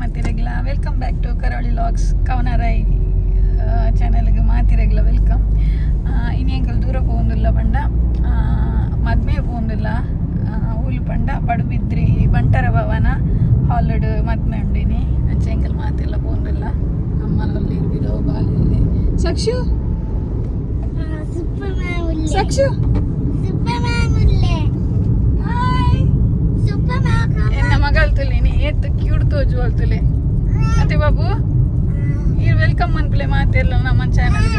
ಮಾತಿರೆಗ್ಲ welcome back to Karavali vlogs Kavanarai ಚಾನಲ್ಗೆ ಮಾತಿರೆಗ್ಲ welcome. ಇನಿ ಎಂಕಲ್ ದೂರ ಪೋವೊಂದುಲ್ಲ ಪಂಡ ಮದ್ಮೆ ಪೋವೊಂದುಲ್ಲ. ಊಲು ಪಂಡ ಪಡುಬಿದ್ರಿ ಬಂಟರ ಭವನ ಹಾಲ್ಡ್ ಮದ್ಮೆ ಉಂಡಿನಿ. ಅಂಚೆ ಎಂಕಲ್ ಮಾತೆಲ್ಲ ಪೋವೊಂದುಲ್ಲ. ಅಮ್ಮನಲ್ಲಿ ಬಿಡೋ ಬಾಲಿಲ್ಲಿ ಸಕ್ಷು ಸಕ್ಷು ಹಾಯ್. ಎನ್ನ ಮಗಲ್ ತುಲಿನಿ ಏತ್ ಕ್ಯೂಟ್ ತೋಜು ಅಲ್ತುಲೆ ಅತ್ತೆ ಬಾಬು ಈರ್ welcome ಮನ್ಪುಲೆ ಮಾತೆಲ್ಲ ನಮ್ಮ ಚಾನಲ್,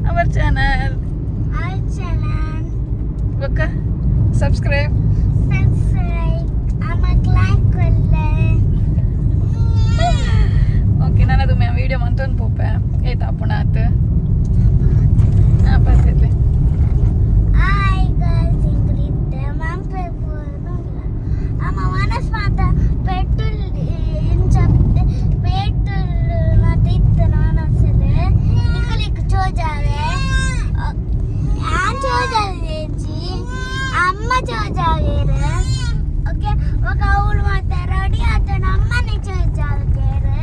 our channel. ಬೊಕ್ಕ ಸಬ್ಸ್ಕ್ರೈಬ್. ಓಕೆ, ನಾನದು ವಿಡಿಯೋ ಮಂತೊಂದು ಪೋಪೆ ಏತ್ ಆಪುಣ ಆತ್ ಹಾಂ ಪಾತಿರ್ಲೆ. ಅಮ್ಮ ಚೋಜಾವೇರು. ಓಕೆ, ఒక ಅವಳು ಮಾತ ರೆಡಿ ಆತನ ಅಮ್ಮನೆ ಚೋಜಾವೇರು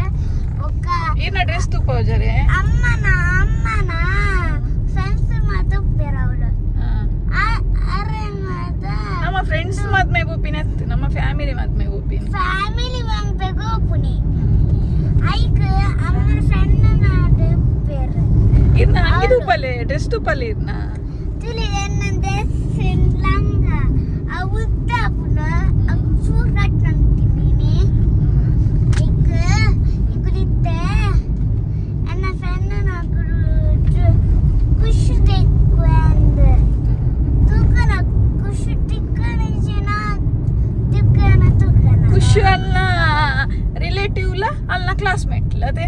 ఒక. ಈರ್ನ ಡ್ರೆಸ್ ತೂಪೌಜರೆ. ಅಮ್ಮನ ಅಮ್ಮನ ಫ್ರೆಂಡ್ಸ್ ಮಾತು ಅವಳು. ಅರೆ ಮಾತ. ನಮ್ಮ ಫ್ರೆಂಡ್ಸ್ ಮದ್ಮೆ ಗೋಪಿನ, ನಮ್ಮ ಫ್ಯಾಮಿಲಿ ಮದ್ಮೆ ಗೋಪಿನ. ಫ್ಯಾಮಿಲಿ ಬಂಪೆಗೆ ಒಪ್ಪುನಿ ಐಕ್ ಅಮ್ಮನ ಫ್ರೆಂಡ್ ನಾಡು ಪೇರು. ಇರ್ನ ಅಂಗಿ ತೂಪಲೆ, ಡ್ರೆಸ್ ತೂಪಲೆ ಇರ್ನ. ತುಲಿ ಎನ್ನಂದೆ ಲಂಗ ಉದ್ದ ಪುನ ಚೂರು ಕಟ್ ನಂತೀನಿ. ಐಕ್ ಇಗುಲಿತ್ತೆ ಎನ್ನ ಫ್ರೆಂಡ್ ನಗುರು ಖುಷಿ ತೆಕ್ಕು ಅಂದ್ ತೂಕನ ಖುಷಿ ತಿಕ್ಕನ ಜನ ತಿಕ್ಕನ ತೂಕನ. ಖುಷಿ ಅಲ್ಲ, ರಿಲೇಟಿವ್ ಲ ಅಲ್ಲ, ಕ್ಲಾಸ್ಮೇಟ್ ಅದೇ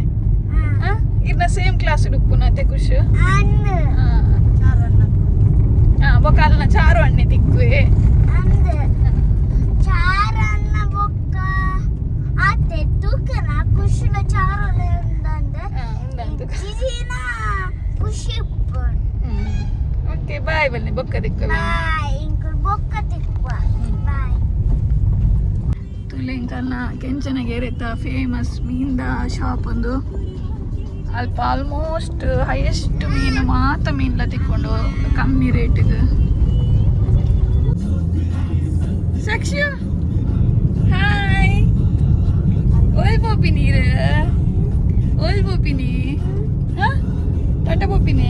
ಇರ್ನ ಸೇಮ್ ಕ್ಲಾಸ್ ಉಪ್ಪುನತೆ ಖುಷಿ. ಅಂದ್. ಬೊಕ ಅಲ್ಲ ಚಾರು ಅಣ್ಣೆ ತಿಕ್ಕುವೆ. ಅಂದ್ ಚಾರನ್ನ ಬೊಕ್ಕ ಆತೆ ತೂಕನ ಖುಷಿನ ಚಾರು ಉಂದಂದ. ಉಂದಂತು. ಜಿಜಿನ ಖುಷಿ. ಓಕೆ, ಬಾಯ್ ಬನ್ನಿ, ಬೊಕ್ಕ ತಿಕ್ಕುವೆ. ಬಾಯ್, ಇಂಕುಲ್ ಬೊಕ್ಕ ತಿಕ್ಕುವ, ಬಾಯ್. ತುಲೆಂಕಲ್ನ ಕೆಂಚನಗೆರೆತ ಫೇಮಸ್ ಮೀನ್ದ ಶಾಪ್ ಒಂದು. ಅಲ್ಪ ಆಲ್ಮೋಸ್ಟ್ ಹೈಯೆಸ್ಟ್ ಮೀನು ಮಾತ ಮೀನ್ಲ ತಿಕ್ಕೊಂಡು ಕಮ್ಮಿ ರೇಟಿಗೆ. ಸಕ್ಷು ಹಾಯ್, ಓಲ್ ಪೋಪಿನಿ? ಓಲ್ ಪೋಪಿನಿ? ಟಾಟಾ ಪೋಪಿನಿ.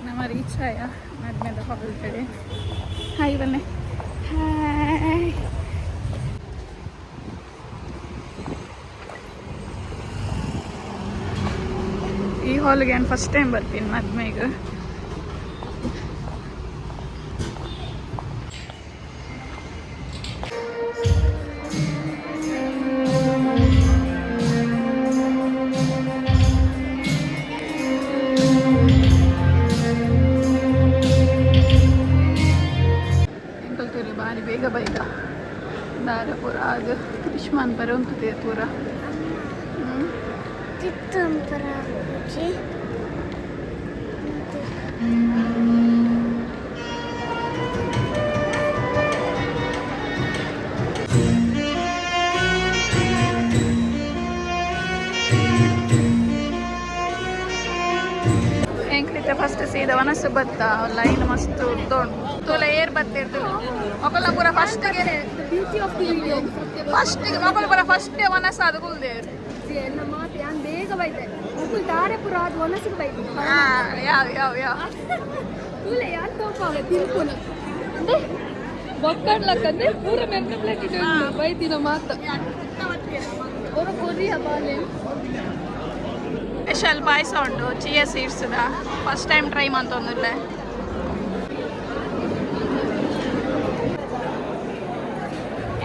ನಮ್ಮ ರೀಚ್ ಆಯ ಮದ್ಮೆದ ಹಾಲ್ ಕಡೆ. ಹಾಯ್ ಬನ್ನಿ, ಹಾಯ್. ಈ ಹಾಲ್ಗೆ ನಾನು ಫಸ್ಟ್ ಟೈಮ್ ಬರ್ತೀನಿ ಮದ್ಮೆಗೆ. ಎಂಕಲ್ತೂರಿ ಬಾರಿ ಬೇಗ ಬೈದ ದಾರ ಪೂರ ಅದು ಕೃಷ್ಮಾನ್ ಬರೋಂತದೆ ಪೂರ. ತಿತ್ತಂಪರ ಖುಷಿ. ಎಂಕ್ಲಿತ್ತೆ ಫಸ್ಟ್ ಸೀದಾ ವನಸ್ಸು ಬತ್ತ ಲೈನ್ ಮಸ್ತ್ ಉದ್ದ ಉಂಟು. ತೋಲ ಏರ್ ಬತ್ತಿರ್ತದೆ ಮೊಕಲ ಪೂರ ಫಸ್ಟ್ಗೆ. Beauty of the video. First ಮೊಕಲ್ ಪೂರ ಫಸ್ಟ್ ವನಸ್ಸು ಅದು ಕುಲ್ದೆ. ಎನ್ನ ಮಾತು ಯಾನ್ ಬೇಗ ಬೈತೆ ಮುಕುಲ್ ದಾರೆ ಪುರ ಅದು ಒನಸಿಗೆ ಬೈತೆ. ಯಾವ ಯಾವ ಯಾವ. ತೂಲೆ ಯಾನ್ ತೋಪಾವೆ ತಿನ್ಪುನ ಬೊಕ್ಕಡ್ಲಕ್ಕಂದ್ರೆ ಪೂರ ಮೆಂತೆ ಪ್ಲೇಟ್ ಇಟ್ಟು ಬೈತಿನ ಮಾತ ಒರ ಕೊರಿಯ ಬಾಲೆ. ಸ್ಪೆಷಲ್ ಪಾಯಸ ಉಂಟು ಚಿಯಾ ಸೀಡ್ಸ್ದ. ಫಸ್ಟ್ ಟೈಮ್ ಟ್ರೈ ಮಂತೊಂದುಲ್ಲೆ.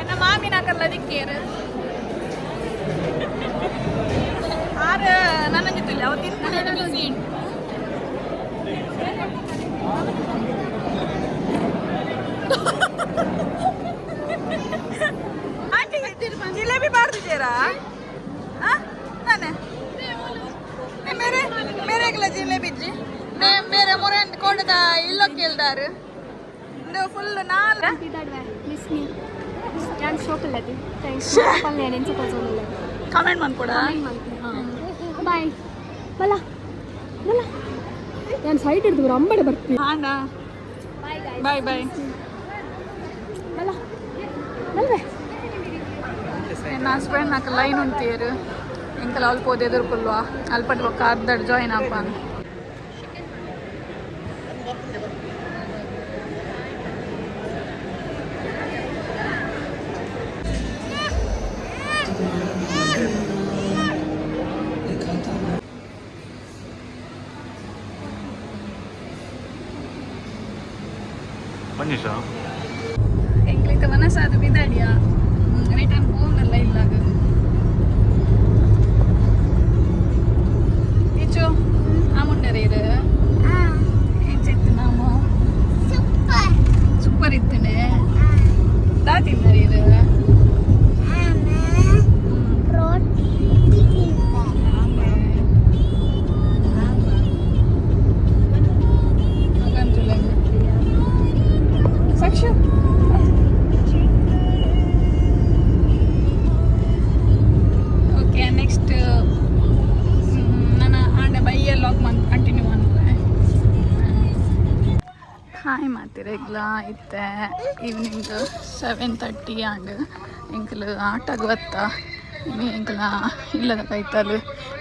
ಎನ್ನ ಮಾಮಿನ ಕಲ್ಲ ದಿಕ್ಕೇರು ಆರು ನನ್ನ ಜೊತೆ ಅವ ತಿನ್ಕೊಂಡು ಬಿಸಿ ಉಂಟು. ಆಂಟಿ, ಜಿಲೇಬಿ ಬಾರ್ದಿದ್ದೀರಾ? ನಾನೇ ಮೇರೆ ಮೇರೆಗ್ಲ ಜಿಲೇಬಿ ಇಜ್ಜಿ. ಮೇರೆ ಮೊರೆ ಕೋಟದ ಇಲ್ಲೋ ಕೇಳ್ದಾರು. ಇದು ಫುಲ್ ನಾಲ್ ಮಿಸ್ ಮೀ ಯಾನ್ ಶೋಕಲ್ಲದಿ thanks ಪಲ್ಲೆ ನೆನ್ಸ ತೋಜೊಂದುಲ್ಲೆ ಕಮೆಂಟ್ ಮಾಡ್ಕೊಡ. ಬಾಯ್. ಬಲ ಬಲ, ಯಾನ್ ಸೈಟ್ ಹಿಡಿದು ಅಂಬಡೆ ಬರ್ತೀನಿ. ಹಾಂಡ. Bye bye. ಬಲ ಬಲ್ವೆ. ನನ್ನ ಹಸ್ಬೆಂಡ್ నాకు ಲೈನ್ ಉಂಟೇರು. ಎಂಕಲ ಅಲ್ಪ ಹೋದ ಎದುರ್ಕೊಲ್ವಾ ಅಲ್ಪಟ್ ಬೊಕ್ಕ ಅರ್ಧಡ್ ಜಾಯಿನ್ ಆಪ. ಮಂಜುಷಾ. ಎಂಕ್ಲಿತ ಮನಸ್ಸಾದ ಬಿದಾಡಿಯ ರಿಟರ್ನ್ ಫೋನ್ ಇಲ್ಲ ಅದು. ಇಚ್ಚು ಆಮುಂಡರೆ ಇರು. ಎಂಚಿತ್ತು ನಾವು? ಸೂಪರ್. ಸೂಪರ್ ಇತ್ತನೆ. ದಾ ತಿನ್ನರಿ ಇರು. ರೋಟಿ ತಿಂದೆ. ಸಾಕ್ಷಿ. ಓಕೆ, ನೆಕ್ಸ್ಟ್ ನನ್ನ ಆಂಡೆ ಬೈಯ ಲಾಗ್ ಮನ್ ಕಂಟಿನ್ಯೂ ಅನ್ಪೆ. ಹಾಯ್ ಮಾತಿರೆಗ್ಲ, ಇತ್ತೆ ಈವ್ನಿಂಗ್ 7:30 ಆಂಡ್. ಎಂಕಲ್ ಆಟಗ್ ಬತ್ತ. ಇನಿ ಎಂಕಲ್ನ ಇಲ್ಲದ ಕೈತಲ್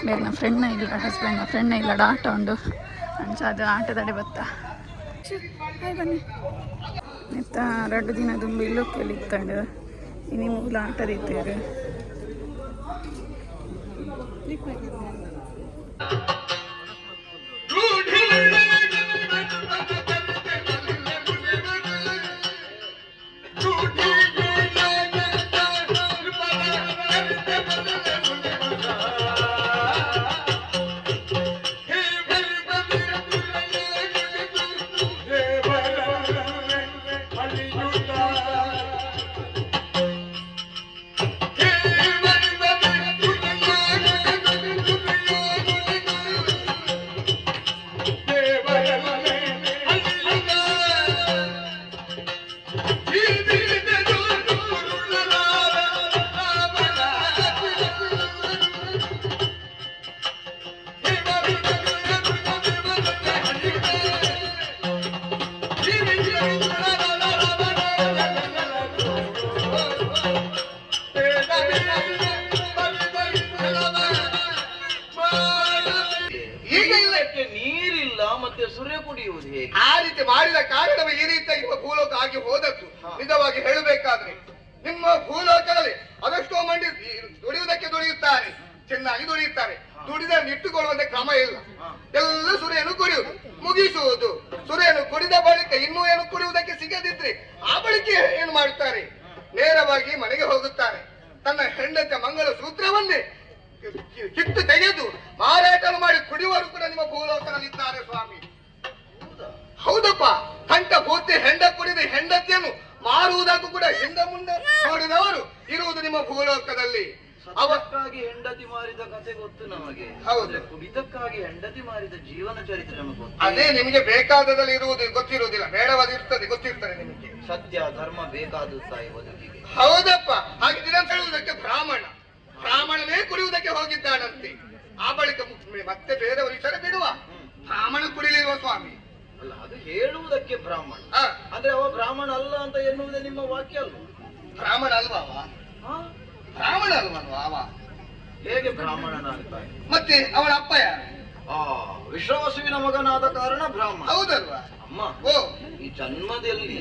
ಬೇರೆ ಫ್ರೆಂಡ್ನ ಇಲ್ಲ, ಹಸ್ಬೆಂಡ್ನ ಫ್ರೆಂಡ್ನ ಇಲ್ಲಡ ಆಟ ಉಂಡು. ಅಂಚ ಅದು ಆಟದಡೆ ಬತ್ತ. ಹಾಯ್, ಬನ್ನಿ. ಇತ್ತ 2 ದಿನ ದುಂಬು ಇಲ್ಲೊಕ್ಕೆಲ್ಲಿ ಇತ್ತಂಡು. ಇನಿ ಮೂಲ ಆಟದ ಇತ್ತೇರು. ಈಗ ಇಲ್ಲ. ಇದಕ್ಕೆ ನೀರಿಲ್ಲ, ಮತ್ತೆ ಸುರೆ ಕುಡಿಯುವುದು ಹೇಗೆ? ಆ ರೀತಿ ಮಾಡಿದ ಕಾರಣವೇ ಈ ರೀತಿಯಾಗಿ ನಿಮ್ಮ ಭೂಲೋಕ ಆಗಿ ಹೋದದ್ದು. ನಿಜವಾಗಿ ಹೇಳಬೇಕಾದ್ರೆ ನಿಮ್ಮ ಭೂಲೋಕದಲ್ಲಿ ಅದೆಷ್ಟೋ ಮಂದಿ ದುಡಿಯುವುದಕ್ಕೆ ದುಡಿಯುತ್ತಾರೆ, ಚೆನ್ನಾಗಿ ದುಡಿಯುತ್ತಾರೆ. ದುಡಿದ ಇಟ್ಟುಕೊಳ್ಳುವಂತ ಕ್ರಮ ಇಲ್ಲ. ಎಲ್ಲ ಸುರೆಯನ್ನು ಕುಡಿಯುವುದು, ಮುಗಿಸುವುದು. ಸುರೆಯನ್ನು ಕುಡಿದ ಬಳಿಕ ಇನ್ನೂ ಏನು ಕುಡಿಯುವುದಕ್ಕೆ ಸಿಗದಿದ್ರೆ ಆ ಬಳಿಕ ಏನು ಮಾಡುತ್ತಾರೆ? ನೇರವಾಗಿ ಮನೆಗೆ ಹೋಗುತ್ತಾರೆ. ತನ್ನ ಹೆಂಡತಿಯ ಮಂಗಳ ಸೂತ್ರವನ್ನೇ ಕಿತ್ತು ತೆಗೆದು ಮಾರಾಟ ಮಾಡಿ ಕುಡಿಯುವರು ಕೂಡ ನಿಮ್ಮ ಭೂಲೋಕದಲ್ಲಿದ್ದಾರೆ ಸ್ವಾಮಿ. ಹೌದಪ್ಪ, ಕಂಠ ಪೂರ್ತಿ ಹೆಂಡ ಕುಡಿದ ಹೆಂಡತಿಯನ್ನು ಮಾರುವುದಕ್ಕೂ ಕೂಡ ಹಿಂದೆ ಮುಂದೆ ನೋಡಿದವರು ಇರುವುದು ನಿಮ್ಮ ಭೂಲೋಕದಲ್ಲಿ. ಅವ ಸತ್ಯಕ್ಕಾಗಿ ಹೆಂಡತಿ ಮಾರಿದ ಕಥೆ ಗೊತ್ತು ನಮಗೆ. ಹೌದು. ಆದ್ರೆ ಕುಡಿತಕ್ಕಾಗಿ ಹೆಂಡತಿ ಮಾರಿದ ಜೀವನ ಚರಿತ್ರೆ ನಮಗೆ ಗೊತ್ತು. ಅದೇ ನಿಮಗೆ ಬೇಕಾದದಲ್ಲಿ ಇರುವುದು ಗೊತ್ತಿರುವುದಿಲ್ಲ, ಬೇಡವಾದ ಇರ್ತದೆ, ಗೊತ್ತಿರ್ತದೆ ನಿಮಗೆ. ಸತ್ಯ ಧರ್ಮ ಬೇಕಾದದ್ದು ತಾಯಿ ಬದುಕಿಗೆ. ಹೌದಪ್ಪ, ಹಾಗೆ ದಿನ ಹೇಳುವುದಕ್ಕೆ ಬ್ರಾಹ್ಮಣ, ಬ್ರಾಹ್ಮಣನೇ ಕುಡಿಯುವುದಕ್ಕೆ ಹೋಗಿದ್ದಾನಂತೆ. ಆ ಬಳಿಕ ಮತ್ತೆ ಬೇರೆಯವರು ವಿಚಾರ ಬಿಡುವ, ಬ್ರಾಹ್ಮಣ ಕುಡಿಲಿರುವ ಸ್ವಾಮಿ? ಅಲ್ಲ, ಅದು ಹೇಳುವುದಕ್ಕೆ ಬ್ರಾಹ್ಮಣ. ಅಂದ್ರೆ ಅವ ಬ್ರಾಹ್ಮಣ ಅಲ್ಲ ಅಂತ ಎನ್ನುವುದೇ ನಿಮ್ಮ ವಾಕ್ಯ ಅಲ್ವಾ? ಬ್ರಾಹ್ಮಣ ಅಲ್ವಾ ಅವ? ಹಾ? ಬ್ರಾಹ್ಮಣ ಅಲ್ವಲ್ವಾ ಅವ? ಹೇಗೆ ಬ್ರಾಹ್ಮಣನಾಗ್ತಾನೆ? ಮತ್ತೆ ಅವನ ಅಪ್ಪ ಯಾರು? ಆ ವಿಶ್ರವಸುವಿನ ಮಗನಾದ ಕಾರಣ ಬ್ರಾಹ್ಮಣ. ಹೌದಲ್ವಾ? ಅಮ್ಮ, ಓ. ಈ ಜನ್ಮದಲ್ಲಿ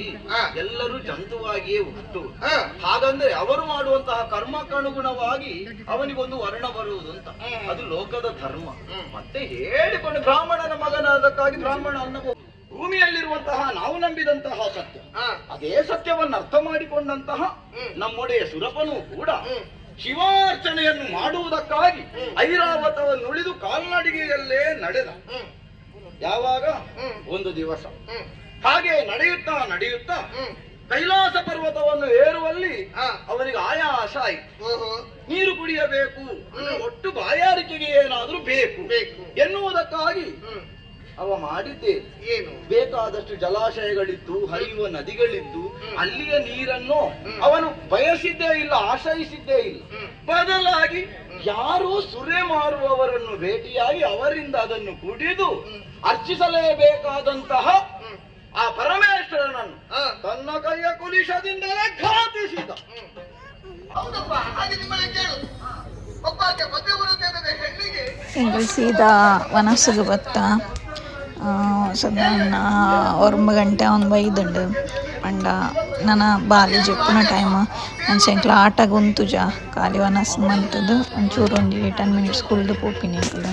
ಎಲ್ಲರೂ ಜಂತುವಾಗಿಯೇ ಹುಟ್ಟು. ಹಾಗಂದ್ರೆ ಅವರು ಮಾಡುವಂತಹ ಕರ್ಮಕ್ಕನುಗುಣವಾಗಿ ಅವನಿಗೊಂದು ವರ್ಣ ಬರುವುದು ಅಂತ. ಅದು ಲೋಕದ ಧರ್ಮ. ಮತ್ತೆ ಹೇಳಿಕೊಂಡು ಬ್ರಾಹ್ಮಣನ ಮಗನಾದಕ್ಕಾಗಿ ಬ್ರಾಹ್ಮಣ ಅನ್ನಬಹುದು. ಭೂಮಿಯಲ್ಲಿರುವಂತಹ ನಾವು ನಂಬಿದಂತಹ ಸತ್ಯ, ಅದೇ ಸತ್ಯವನ್ನು ಅರ್ಥ ಮಾಡಿಕೊಂಡಂತಹ ನಮ್ಮೊಡೆಯ ಸುರಪನು ಕೂಡ ಶಿವಾರ್ಚನೆಯನ್ನು ಮಾಡುವುದಕ್ಕಾಗಿ ಐರಾವತವನ್ನುಳಿದು ಕಾಲ್ನಡಿಗೆಯಲ್ಲೇ ನಡೆದ. ಯಾವಾಗ? ಒಂದು ದಿವಸ ಹಾಗೆ ನಡೆಯುತ್ತಾ ನಡೆಯುತ್ತಾ ಕೈಲಾಸ ಪರ್ವತವನ್ನು ಏರುವಲ್ಲಿ ಅವನಿಗೆ ಆಯಾಸ ಆಯಿತು. ಓಹೋ. ನೀರು ಕುಡಿಯಬೇಕು ಅಂದ್ರೆ ಒಟ್ಟು ಬಾಯಾರಿಕೆಗೆ ಏನಾದರೂ ಬೇಕು ಬೇಕು. ಎನ್ನುವುದಕ್ಕಾಗಿ. ಅವ ಮಾಡಿದ್ದೆ ಏನು? ಬೇಕಾದಷ್ಟು ಜಲಾಶಯಗಳಿತ್ತು, ಹರಿಯುವ ನದಿಗಳಿತ್ತು, ಅಲ್ಲಿಯ ನೀರನ್ನು ಅವನು ಬಯಸಿದ್ದೇ ಇಲ್ಲ, ಆಶ್ರಯಿಸಿದ್ದೇ ಇಲ್ಲ. ಬದಲಾಗಿ ಯಾರೋ ಸುರೆ ಮಾರುವವರನ್ನು ಭೇಟಿಯಾಗಿ ಅವರಿಂದ ಅದನ್ನು ಕುಡಿದು ಅರ್ಚಿಸಲೇಬೇಕಾದಂತಹ ಆ ಪರಮೇಶ್ವರನನ್ನು ತನ್ನ ಕೈಯ ಕುಲಿಶದಿಂದಲೇ ಘಾತಿಸಿದ. ಹೌದಪ್ಪ, ಹಾಗೆ ನಿಮ್ಮಲ್ಲಿ ಕೇಳು, ಒಬ್ಬಾಕೆ ಮಧ್ಯ ಹೆಣ್ಣಿಗೆ ಎಂಕುಲು ಸೀದಾ ವನಸುಗು ಬತ್ತ. ಸಾಧಾರಣ ಒರ್ಂಬ ಗಂಟೆ ಅವನು ಬೈದುಂಡು ಪಂಡ ನನ ಬಾಲೆ ಜೆಪ್ಪುನ ಟೈಮ್ ಅಂಚ ಎಂಕ್ಲ ಆಟಗ್ ಉಂತುಜ ಖಾಲಿ ವನಸ್ ಮಂತುದು ಒಂಚೂರು ಒಂಜಿ 10 ಮಿನಿಟ್ಸ್ ಕುಲ್ದು ಪೋಪಿನಿ ಎಂಕುಲು.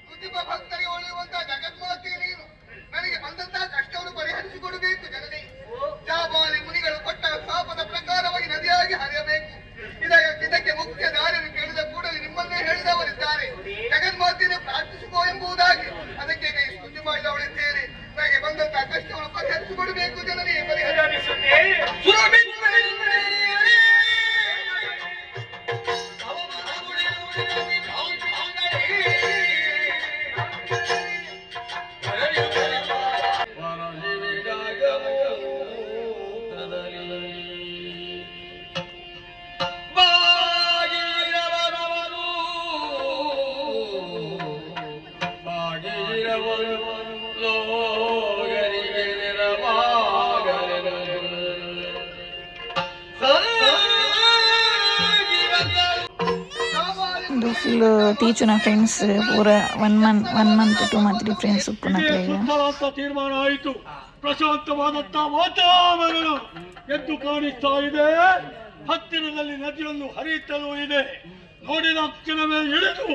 ಸ್ತುತಿಪ ಭಕ್ತರಿಗೆ ಒಲಿಯುವಂತಹ ಜಗನ್ಮಾತೆ ನೀನು. ನನಗೆ ಬಂದಂತಹ ಕಷ್ಟವನ್ನು ಪರಿಹರಿಸಿಕೊಡಬೇಕು ಜನನಿ. ಜಾಬಾಲಿ ಮುನಿಗಳು ಕೊಟ್ಟ ಶಾಪದ ಪ್ರಕಾರವಾಗಿ ನದಿಯಾಗಿ ಹರಿಯಬೇಕು. ಇದಕ್ಕೆ ಮುಖ್ಯ ದಾರಿಯನ್ನು ಕೇಳಿದ ಕೂಡಲೇ ನಿಮ್ಮನ್ನೇ ಹೇಳಿದವರಿದ್ದಾರೆ, ಜಗನ್ಮಾತೆಯನ್ನು ಪ್ರಾರ್ಥಿಸಿಕೋ ಎಂಬುದಾಗಿ. ಅದಕ್ಕೆ ಸ್ತುತಿ ಮಾಡಿದವಳಿದ್ದೇನೆ. ನನಗೆ ಬಂದಂತಹ ಕಷ್ಟವನ್ನು ಪರಿಹರಿಸಿಕೊಡಬೇಕು ಜನನಿ, ಪರಿಹರಿಸಿ. ಉಂದು ಫುಲ್ ಟೀಚುನ ಫ್ರೆಂಡ್ಸ್ ಪೂರ 1 month 1 month 2 month difference ಉಪ್ಪುನಕ್ಲೆಗ್. ಸುತ್ತಲಾಂತ ತೀರ್ಮಾನ ಆಯಿತು. ಪ್ರಶಾಂತವಾದಂತ ವಾತಾವರಣ ಎದ್ದು ಕಾಣಿಸ್ತಾ ಇದೆ. ಹತ್ತಿರದಲ್ಲಿ ನದಿಯೊಂದು ಹರಿಯುತ್ತಲೂ ಇದೆ. ನೋಡಿದ ಕ್ಷಣವೇ ಇಳಿದು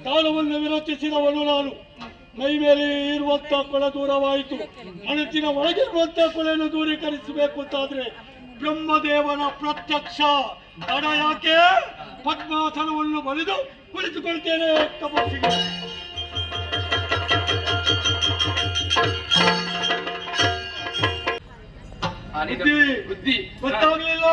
ತಾಳವನ್ನು ವಿರಚಿಸಿದವನು ನಾನು. ಮೈ ಮೇಲೆ ಇರುವಂತ ಕೊಳೆ ದೂರವಾಯಿತು. ಮನಸ್ಸಿನ ಒಳಗಿರುವಂತ ಕೊಳೆಯನ್ನು ದೂರೀಕರಿಸಬೇಕು ಅಂತಾದ್ರೆ ಬ್ರಹ್ಮದೇವನ ಪ್ರತ್ಯಕ್ಷ. ತಡ ಯಾಕೆ? ಪದ್ಮಾಸನವನ್ನು ಬಲಿದು ಕುಳಿತುಕೊಳ್ತೇನೆ ತಪಸ್ಸಿಗೆ. ಬುದ್ಧಿ ಬುದ್ಧಿ ಗೊತ್ತಾಗ್ಲಿಲ್ಲ.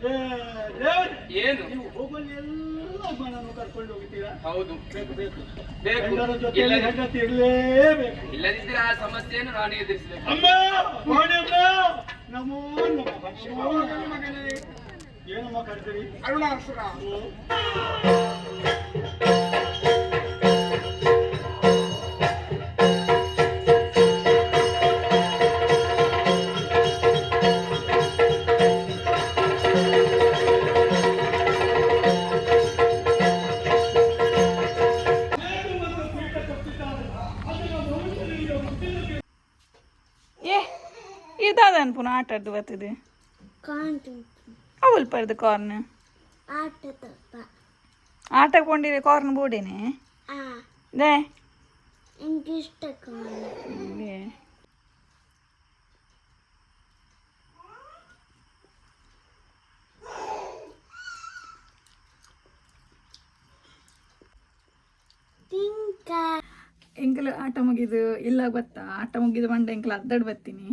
ದೇವ್ರೆ, ಏನು? ನೀವು ಹೋಗುವಲ್ಲಿ ಎಲ್ಲ ಮನನ್ನು ಕರ್ಕೊಂಡು ಹೋಗ್ತೀರಾ? ಹೌದು. ಬೇಕು ಬೇಕು. ಬೇಕು. ಗಂಡನ ಜೊತೆಯಲ್ಲಿ ಹೆಂಡತಿ ಇರಲೇಬೇಕು. ಇಲ್ಲದಿದ್ರೆ ಆ ಸಮಸ್ಯೆಯನ್ನು ನಾನು ಎದುರಿಸಬೇಕು. ಅಮ್ಮ ವಾಣಿ ಅಮ್ಮ, ನಮೋ ನಮಃ. ನಮೋ ನಮಃ. ಏನಮ್ಮ ಕರ್ತೀರಿ? ಅರುಣಾಸುರ. ಏ ಇದಾದನ್ ಪುನಃ ಆಟ ಆಡ್ದು ಬರ್ತದೆ. ಕಾಂತು. ಅವಲ್ ಪರ್ದು ಕಾರ್ನ್. ಆಟದಪ್ಪ. ಆಟ ಕೊಂಡಿರೆ ಕಾರ್ನ್ ಬೋಡೇನೆ. ಆ. They എനിക്ക് ಇಷ್ಟ ಕಾಣ್. ಪಿಂಕ. ಎಂಕಲ್ ಆಟ ಮುಗಿದು ಇಲ್ಲ ಗೊತ್ತಾ? ಆಟ ಮುಗಿದು ಬಂಡ ಎಂಕಲ್ ಅದ್ದಡ್ ಬತ್ತೀನಿ.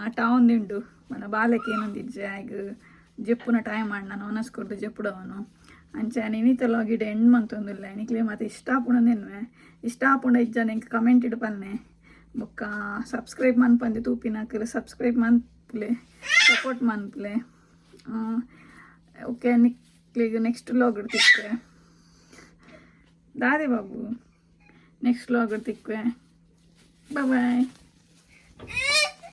ಆಟ ಒಂದುಂಡು ಮನ ಬಾಲಕ್ಕೆ ಏನೊಂದಿಜ್ಜೆ ಆಗ ಜೆಪ್ಪುನ ಟೈಮ್ ಅಣ್ಣ ನಾನು ಒನಸ್ ಕೊಡ್ದು ಜೆಪ್ಪುಡವನು. ಅಂಚ ಇನಿತಲ್ಲ ಗಿಡ ಎಂಡ್ ಮಂತೊಂದಿಲ್ಲ. ನಿಕ್ಲೆ ಮತ್ತೆ ಇಷ್ಟ ಆಪುಂಡಂದೆನ್ವೆ ಇಷ್ಟ ಆಪುಂಡ ಇಜ್ಜಾನ ಎಂಕ್ ಕಮೆಂಟ್ ಇಡು ಪನ್ನೆ. ಬೊಕ್ಕ ಸಬ್ಸ್ಕ್ರೈಬ್ ಮನ್ಪಂದೆ ತೂಪಿನಾಕಲ್ ಸಬ್ಸ್ಕ್ರೈಬ್ ಮನ್ಪುಲೆ, ಸಪೋರ್ಟ್ ಮನ್ಪುಲೆ. ಓಕೆ, ನಿಕ್ಲಿಗ್ ನೆಕ್ಸ್ಟ್ ವ್ಲಾಗ್ ತಿಕ್ಕೆ ದಾದೆ ಬಾಬು. ನೆಕ್ಸ್ಟ್ ವ್ಲಾಗ್ ತಿಕ್ವೆ. ಬಾಯ್.